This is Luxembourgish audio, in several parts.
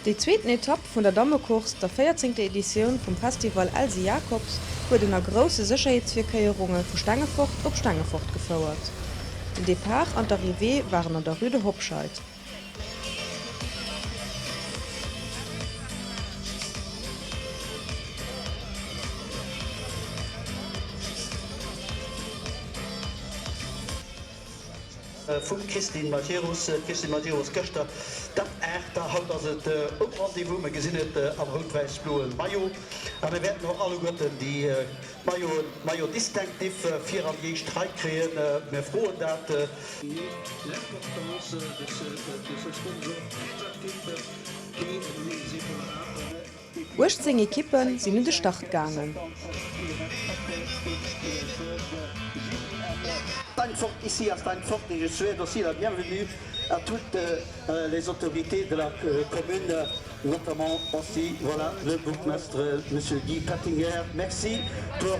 Déi zweeten Etapp vun der Dammecourse, der véierzéngter Editioun vum Festival Elsy Jacobs, huet ënner grousse Sécherheetsvirkéierunge vu Stengefort op Stengefort gefouert. Den Depart an d'Arrivée waren an der Rue de Hobscheid. Vum Christine Majerus. D'Christine Majerus gëschter dat Aachter, haut ass et um Rendez-vous. Mir gesinn et am rout-wäiss-bloe Maillot a mir wäerten och alleguerten déi Mailloten, Maillot distinctif, fir an déi éischt Rei kréien. Mir froen dat. 18 Ekippe sinn un de Start gaangen. Steinfort ici à Steinfort et je souhaite aussi la bienvenue à toutes les autorités de la commune, notamment aussi voilà le bourgmestre Monsieur Guy Pettinger. Merci pour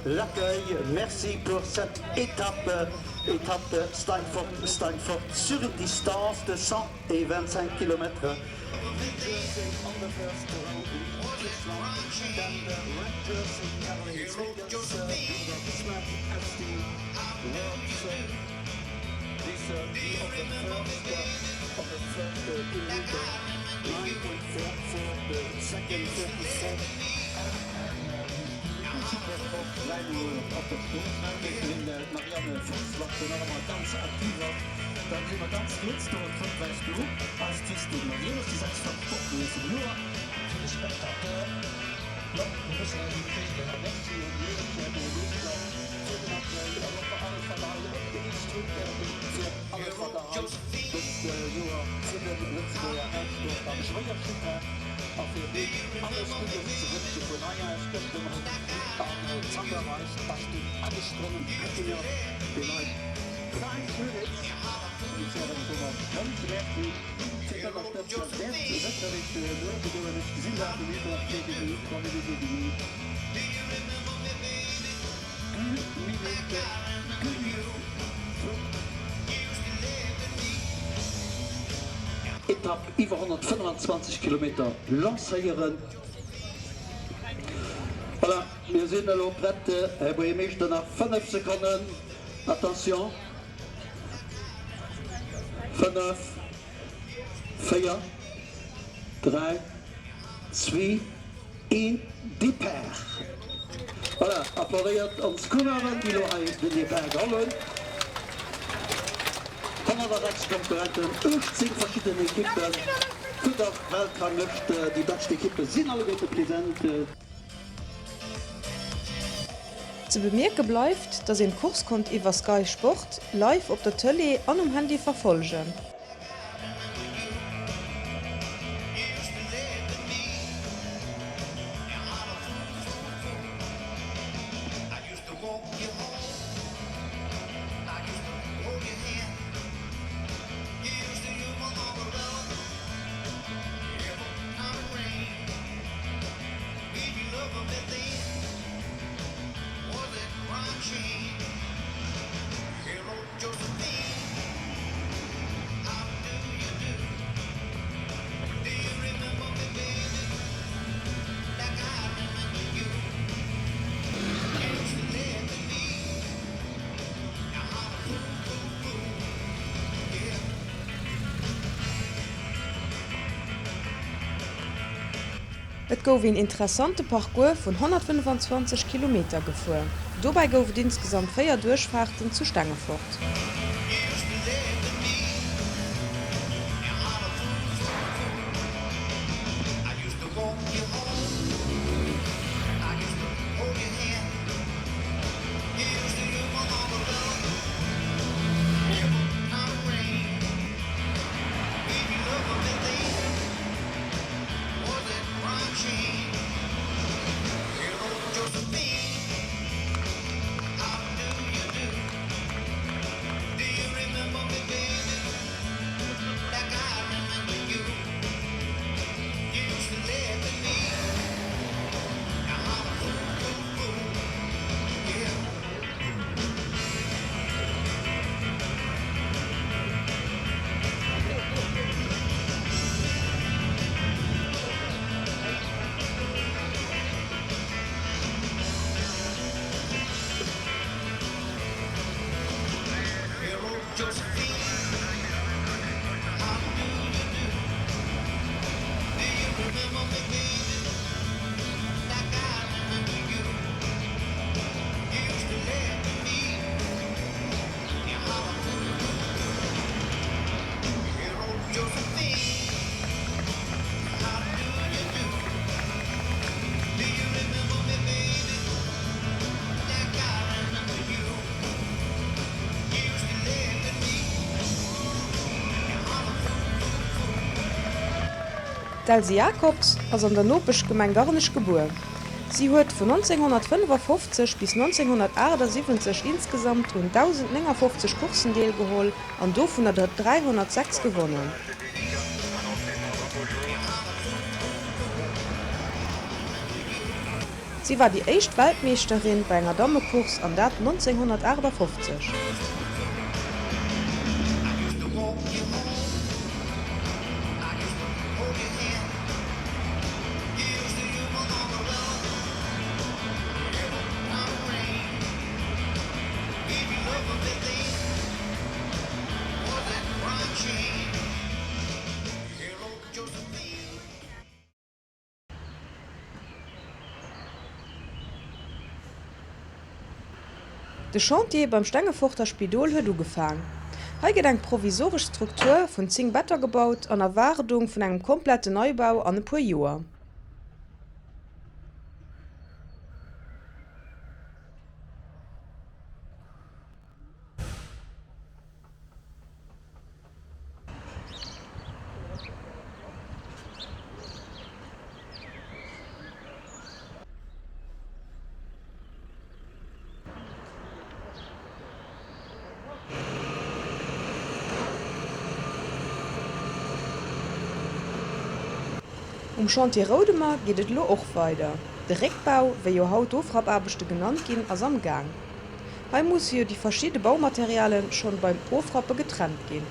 l'accueil, merci pour cette étape, étape Steinfort, Steinfort sur une distance de 125 kilomètres. Etapp iwwer 125 Kilometer lancéieren. Voilà, mir sinn elo prett, Här Buergermeeschter, nach 5 Sekonnen, Attention, 5, 4, 3, 2, Een Depart! Voilà, applaudéiert ons Coureuren, déi elo hei den Depart geholl hunn. 106 Konkurrenten, 18 verschidden Ekippen vun der Weltranglëscht. Déi bescht Ekippe sinn alleguerte present. Ze bemierke bleift, dass een d'Course konnt iwwer Sky Sport live op der Tëlee an um Handy verfollegen. Et gouf een interessante Parcours vun 125 Kilometer gefuer. Dobäi gouf et insgesamt 4 Duerchfaarten zu Stengefort. D'Elsy Jacobs ass an der Nopeschgemeng Garnech gebuer. Si huet vun 1955 bis 1978 insgesamt un 1.059 Courssen deelgeholl an dovunner der 306 gewonnen. Si war déi éischt Weltmeeschterin bei enger Dammecourse an dat 1958. De Chantier beim Stengeforter Spidol huet ugefaang. Hei gëtt eng provisoresch Struktur vun 10 Better gebaut an Erwaardung vun engem kompletten Neibau an e puer Joer. Um Chantier Roudemer geet et elo och weider. De Réckbau, wéi jo haut d'Ofrappaarbechte genannt ginn, ass am Gaang. Hei musse jo déi verschidde Baumaterialen schonn beim Ofrappe getrennt ginn.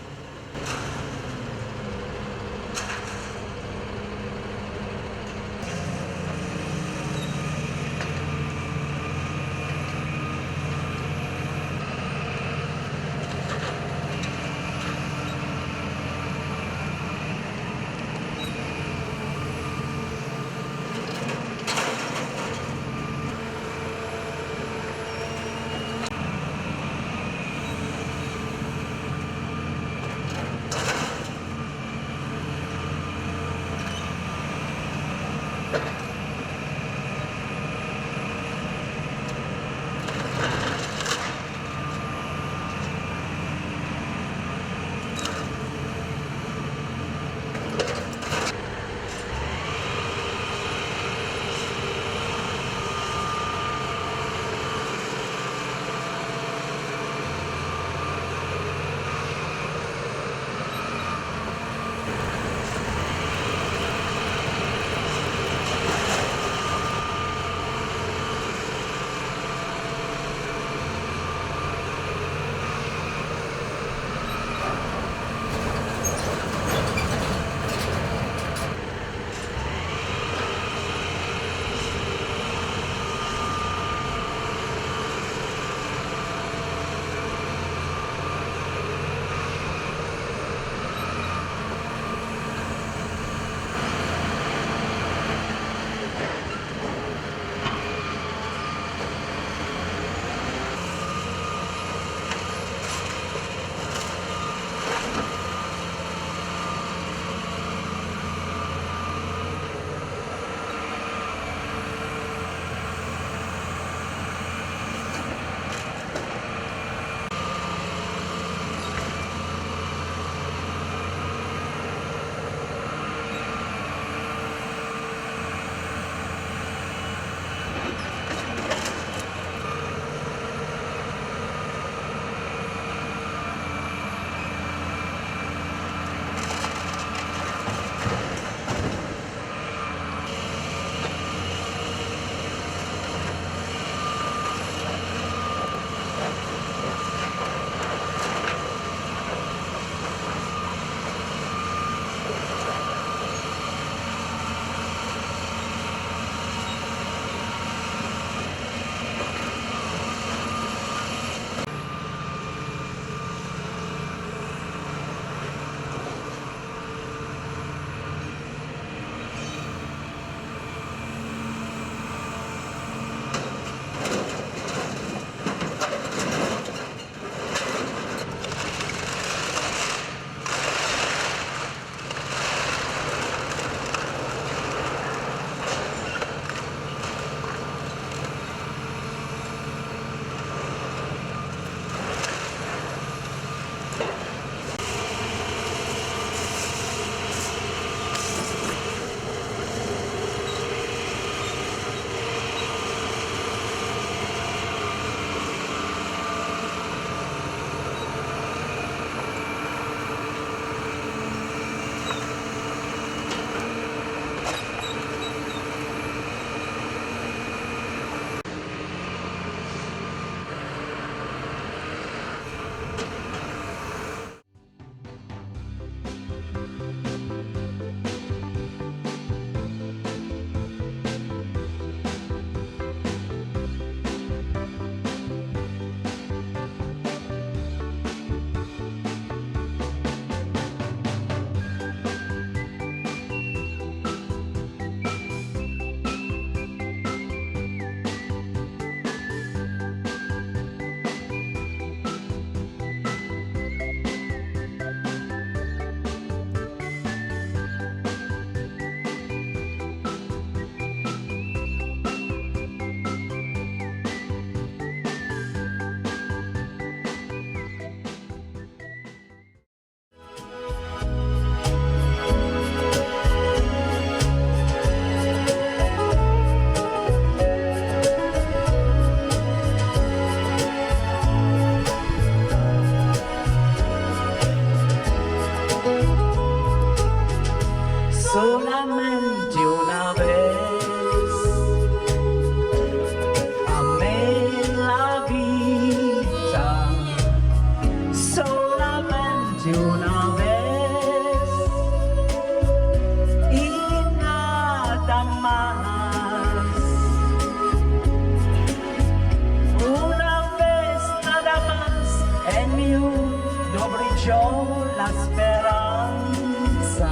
brilló la esperanza,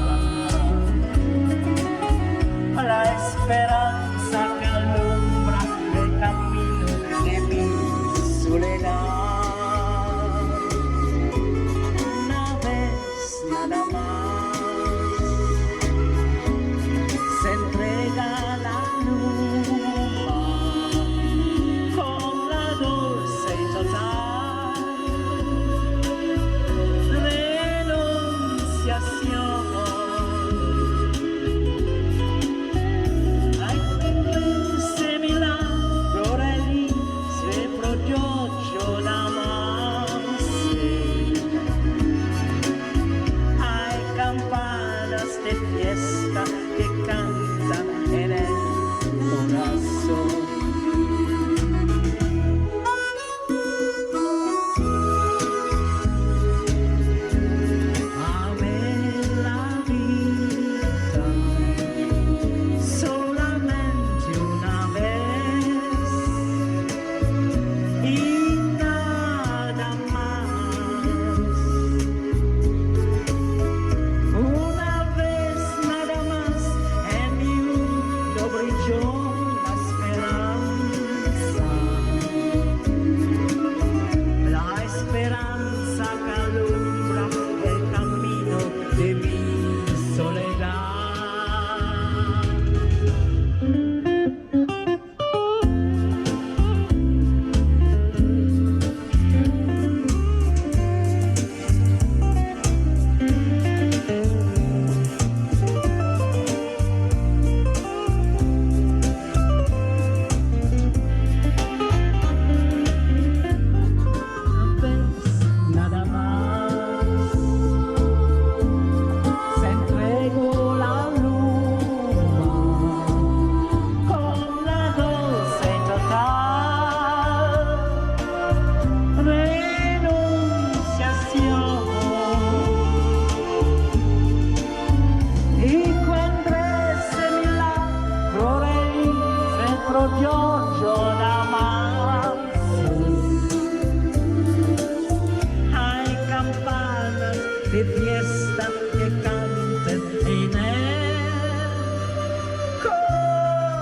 la esperanza que alumbra el camino de mi soledad. Una vez nada más se entrega la luna con la dulce y total renunciación. Ay, se milagro se prodigio d'amarse. Hay campanas de fiesta que cantan en el corazón. Amé la vida solamente una vez y nada más. Una vez nada más en mi mundo brilló la esperanza, la esperanza que alumbra el camino de mi soledad. Una vez nada más se entregó la luna con la dulce y total renunciación. Y cuando ese milagro se prodigio d'amarse, hay campanas de fiesta que canten en el corazón.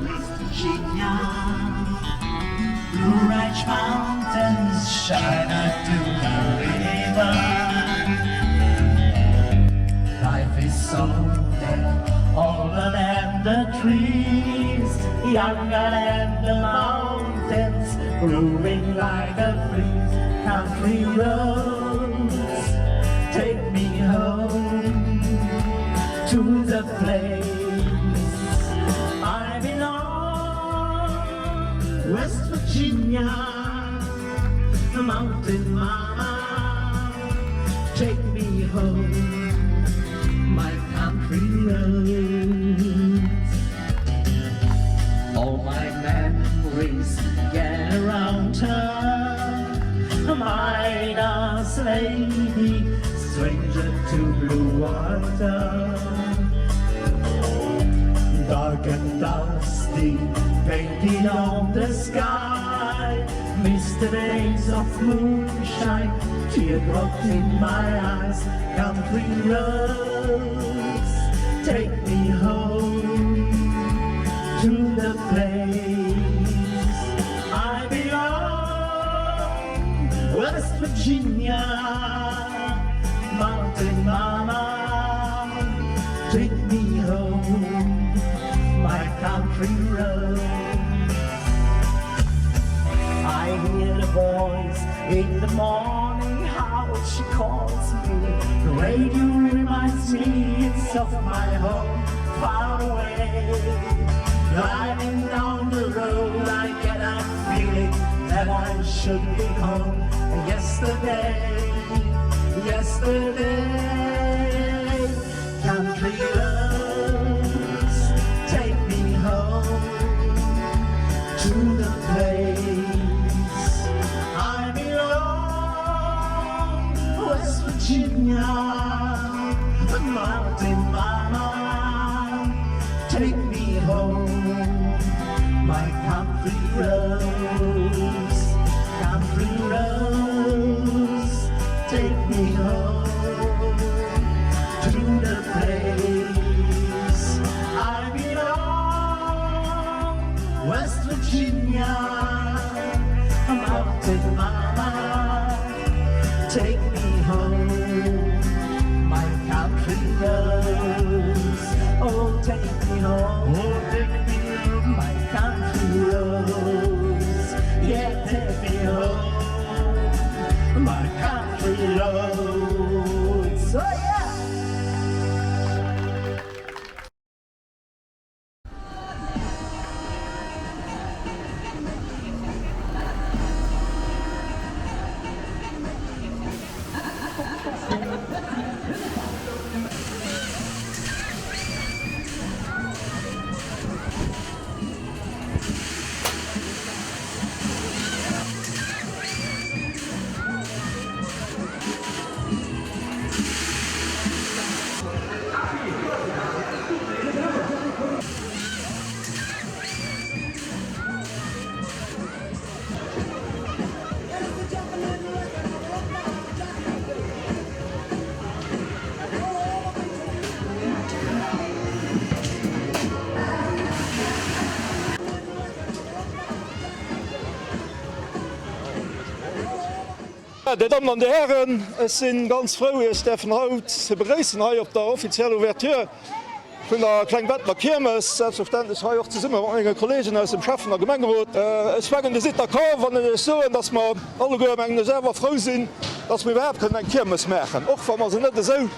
West Virginia, Blue Ridge Mountains, Shenandoah River. Life is so dead, older than the trees, younger than the mountains, growing like a breeze. Country roads, take me home to the place I belong, West Virginia, the mountain mama, take me home, my country roads. All my memories get around her, my dust lady, stranger to blue water. Dark and dusty, painted on the sky, misty days of moonshine, teardrops in my eyes, country roads, take me home to the place I belong, West Virginia, Mountain Mama, take me home, my country road. I hear the voice in the morning, how she calls me. The radio reminds me it's of my home, far away. Driving down the road, I get a feeling that I should be home. Yesterday, yesterday, country roads, take me home to the place I belong, West Virginia, the mountain mama. Said, Mama, take me home, my country roads. Oh, take me home, oh, take me home, my country roads. Yeah, take me home, my country roads. Oh yeah! Dir Dammen an Dir Hären, ech si ganz frou, Iech däerfen haut ze begréissen hei op der offizieller Ouverture vun der Klengbetteler Kiermes, selbstverständlech hei och zesumme mat menge Kollegen aus dem Schäffen a Gemengerot. Ech mengen, Dir sidd d'accord, wann ech Iech soen, dass mer alleguer, mengen ech, awer frou sinn, dass mer iwwerhaapt kënnen eng Kiermes maachen, och wa mer se net esou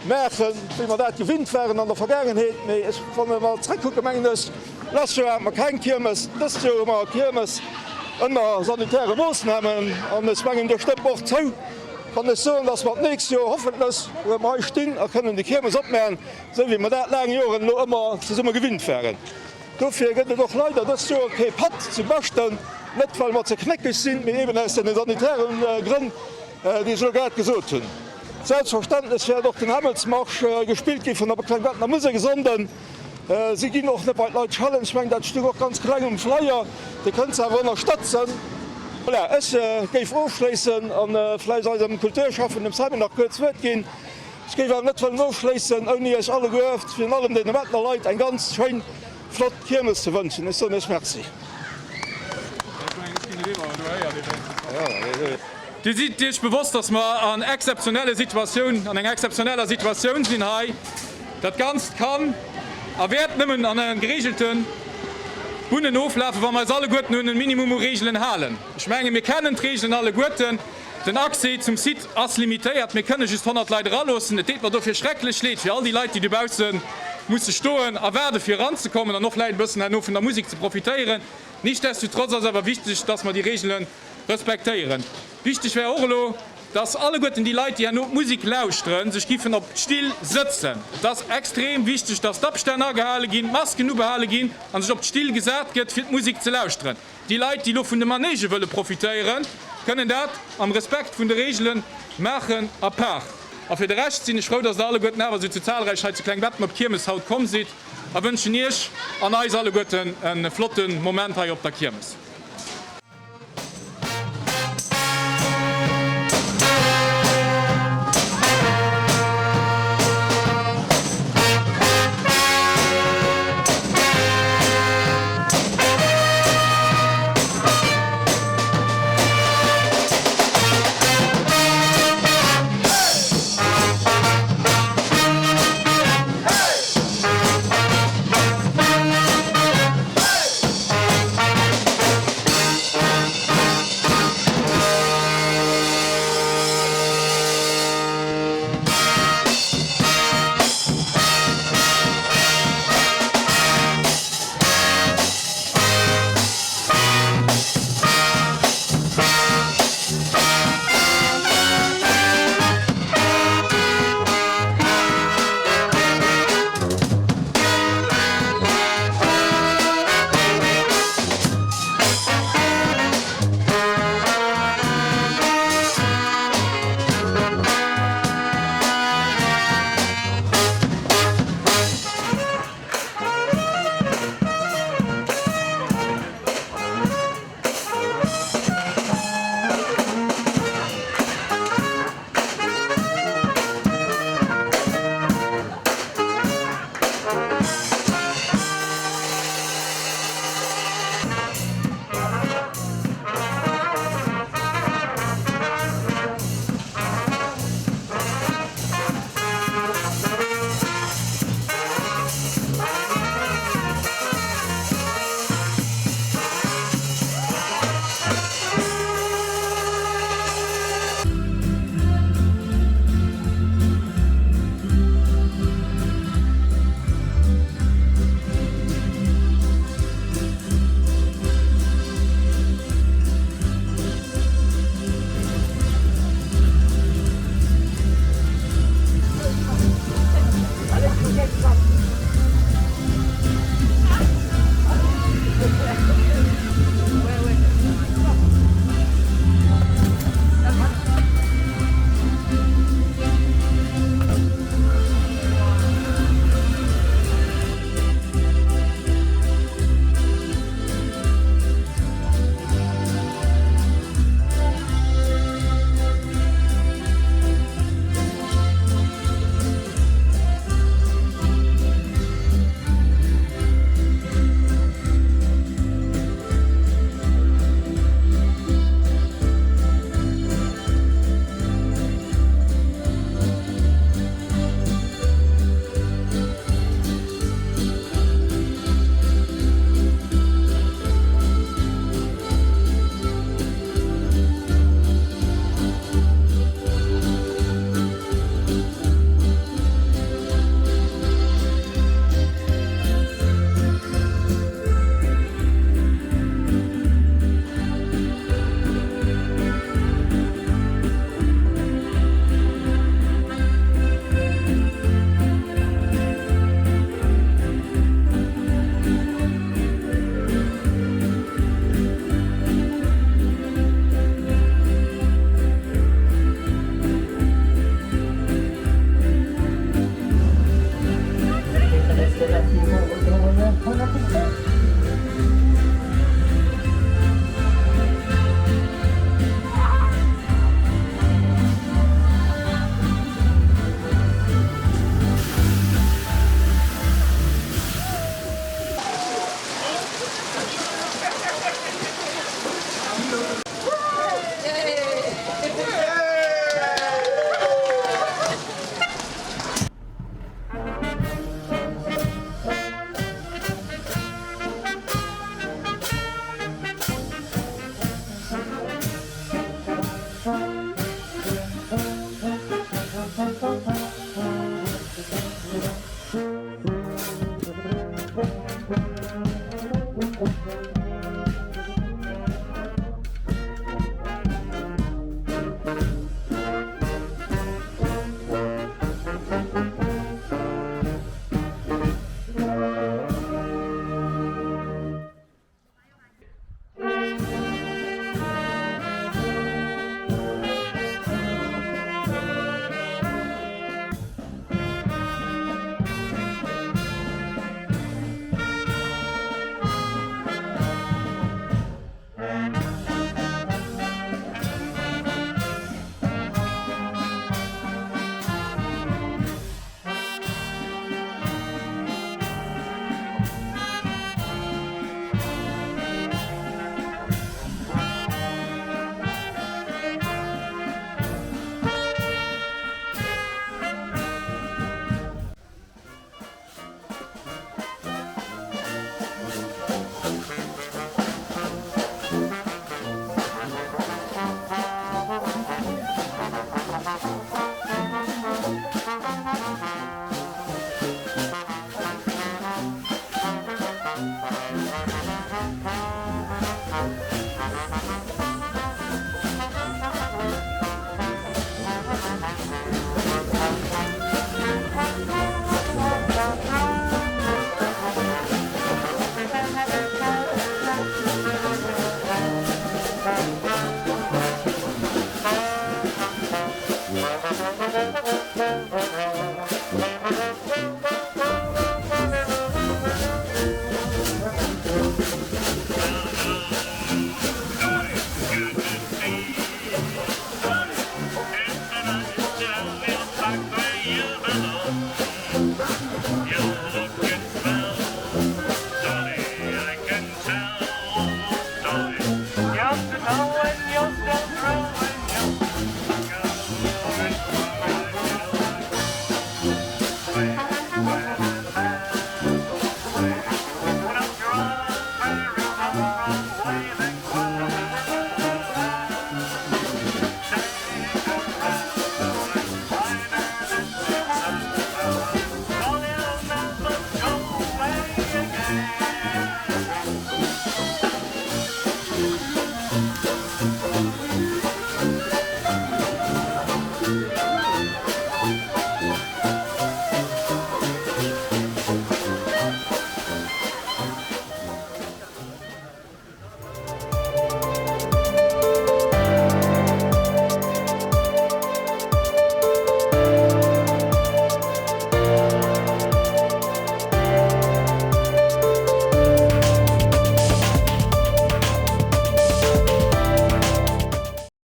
maachen, wéi mer dat gewinnt waren an der Vergaangenheet. Mee ech, wa mer zrëckkucken, mengen ech, Lescht Joer hate mer keng Kiermes, dëst Joer hu mer Kiermes ënner sanitäre Moossnamen. An ech mengen, Dir stëmmt mer och zou, wann ech soen, dass mer d'nächst Joer hoffentlech erëm hei stinn a kënnen déi Kiermes opmaachen, esou wéi mer dat laang Joren elo ëmmer zesumme gewinnt waren. Dofir gëtt et och leider dëst Joer kee Patt zu Beschten, net well mer ze knéckeg sinn, mee eben aus deene sanitäre Grënn, déi ech elo grad gesot hunn. Selbstverständlech wäert och den Hämmelsmarsch gespillt gi vun der Klengbettener Musek e Sonnden. Si ginn och net bei d'Leit schellen. Ech mengen, dat stung och ganz kleng um Flyer. Dir kënnt se awer ënnerstëtzen. Voilà, ech géif ofschléissen a vläicht eisem Kulturschaffen, dem Simon, nach kuerz d'Wuert ginn. Ech géif awer net wëllen ofschléissen, ouni Iech alleguer, virun allem deene Bettener Leit, eng ganz schéin, flott Kiermes ze wënschen. Ech soen Iech Merci. Dir sidd Iech bewosst, dass mer an exzeptionelle Situatioun, an enger exzeptioneller Situatioun sinn hei. Dat Ganzt kann a wäert nëmmen an engen geregelte Bunnen oflafen, wa mer eis alleguerten un e Minimum u Reegelen halen. Ech menge mir kennen d'Reegelen alleguerten. Den Accès zum Site ass limitéiert, mir kënne just 100 Leit eraloossen. Et deet mer dofir schrecklech leed fir all déi Leit, déi dobausse musse stoen a waarde fir eranzekommen an och vläicht e bëssen herno vun der Musek ze profitéieren. Nichtsdestotrotz ass awer wichteg, dass mer déi Reegele respektéieren. Wichteg wär och elo, dass alleguerten déi Leit, déi herno d'Musek lauschteren, sech giffen op d'Still sëtzen. Et ass extrem wichteg, dass d'Abstänn agehale ginn, d'Masken ubehale ginn a sech op d'Still gesat gëtt, fir d'Musek ze lauschteren. Déi Leit, déi elo vun de Manege wëlle profitéieren, kënnen dat am Respekt vun de Reegele maachen à part. A fir de Rescht sinn ech frou, dass Der alleguerten awer esou zu zahlreich hei zu Klengbetten op d'Kiermes haut komm sidd a wënschen Iech an eis alleguerten e flotte Moment hei op der Kiermes.